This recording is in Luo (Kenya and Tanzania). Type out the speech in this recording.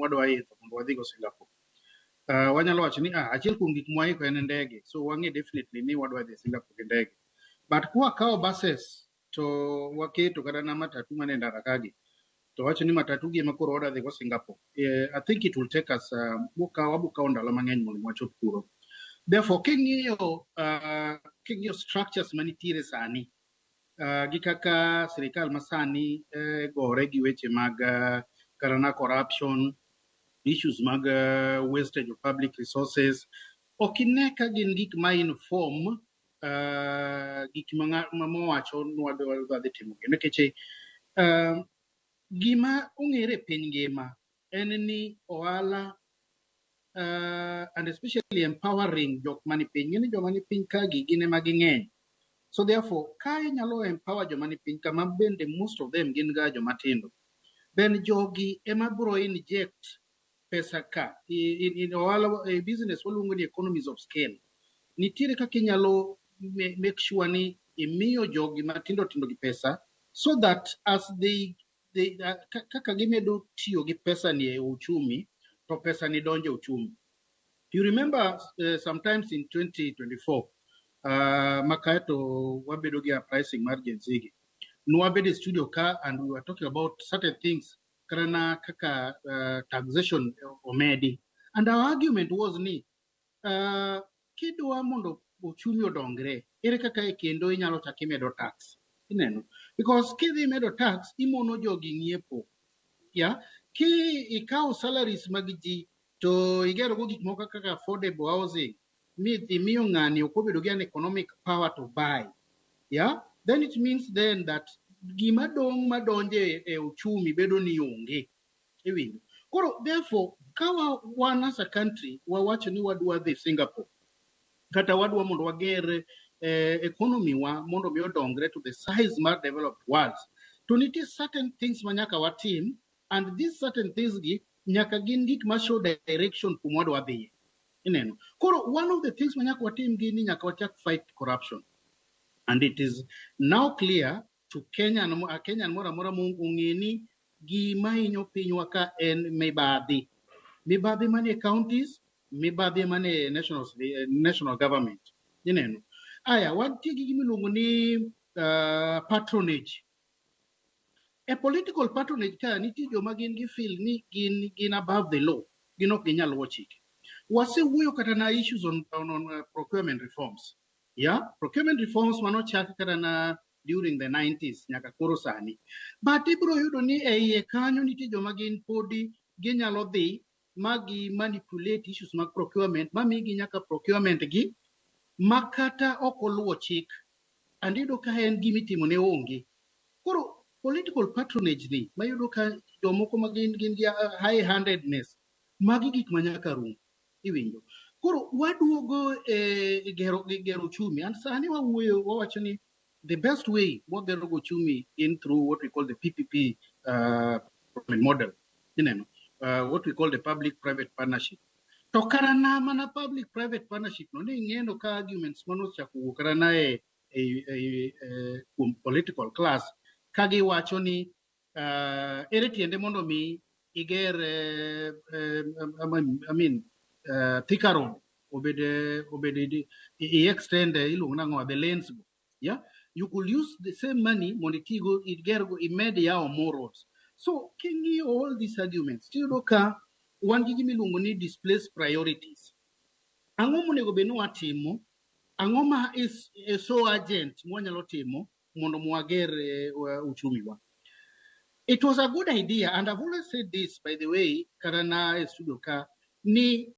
mwadwa idho mondo wadhigo Singapore. Wanyalo wacho ni achiel kuom gik mwaiko en ndege, so wang'e definitely ni wadwa dhi Singapore gi ndege. But kwakawo buses to waketo kata na matatu mane ndara kagi, to wacho ni matatu gi ema koro wadwa dhi go Singapore. I think it will take us wabokawo ndalo mang'eny mondo wachop kuro. Therefore, king'iyo structures manitiere sani gi kaka sirikal masani gore gi weche mag kata na corruption, issues mag wastage of public resources, ok ine ka gin gik ma inform gik ma mowacho ni wadwa dhi timo gi. Nikech gima ong'ere e piny ngima en ni ohala and especially empowering jok mani piny. Ng'eni joma ni piny kagi gin ema ging'eny. So therefore, ka inyalo empower joma ni piny kama bende most of them gin ga joma tindo, then jogi ema biro inject pesa ka in ohala e business waluongo ni economies of scale. Nitiere kaka inyalo make sure ni imiyo jogi matindo tindo gi pesa so that as they kaka gimedo tiyo gi pesa ni e uchumi to pesa ni donjo e uchumi. You remember sometimes in 2024 makae to wabedo gi uprising mar Gen Z gi. Nwabedo e studio ka and we were talking about certain things kata na kaka taxation omedi. And our argument was ni kidwa mondo uchumi odongre, ere kaka e kendo inyalo chak imedo tax? Ineno? Because kidhi medo tax, imono jogi ng'iepo. Yeah? Ki ikawo salaries mag ji to igero go gik moko kaka affordable housing, mi imiyo ng'ani ok obedo gi an economic power to buy. Yeah? Then it means then that gima dong' madonje e uchumi bedo ni onge. Iwinjo? Koro therefore, ka wan as a country wawacho ni wadwa dhi Singapore, kata wadwa mondo wager economy wa mondo mi odongre to the size mar developed world, to nitie certain things ma nyaka watim, and these certain things gi nyaka gin gik ma show direction kuma wadwa dhiye. Ineno? Koro one of the things ma nyaka watim gi ni nyaka wachak fight corruption. And it is now clear to Kenyan, a Kenyan moro amora mong'e ni gima hinyo pinywa ka en mibadhi. Mibadhi manie counties, mibadhi manie national government. Ineno? Aya, wantie gi gima iluongo ni patronage. E political patronage ka nitie joma gin gi feel ni gin above the law, gin ok ginyal luwo chike. Wasewuoyo kata na issues on procurement reforms. Yeah, procurement reforms manochak kata na during the 90s nyaka koro sani. But ibiro yudo ni e iye kanyo nitie joma gin podi ginyalo dhi ma gi manipulate issues mag procurement ma migi nyaka procurement gi ma kata ok oluwo chik and iyudo ka en gimitimo ne onge. Koro political patronage ni mayudo ka jomoko ma gin gi high handedness, magi gik ma nyaka rum. Iwinjo? Koro waduogo e gero uchumi and sani wawuoyo wawacho ni the best way wagero go uchumi in through what we call the PPP model. Ineno? What we call the public private partnership. To kara na mana public private partnership no ne ing'eno ka arguments manochako wuok kata na e kuom political class ka giwacho ni ere tiende mondo mi iger I mean Thika Road obed i extend iluongo nang'o the lanes go. Yeah, you could use the same money mondo itigo iger go imed yawo more roads. So king'iyo all these arguments tiyudo ka wan gi gima iluongo ni displaced priorities. Ang'o monego bed ni watimo? Ang'o ma is so urgent mwanyalo timo mondo mwager uchumi wa? It was a good idea, and I've always said this, by the way, kata na e studio ka, ni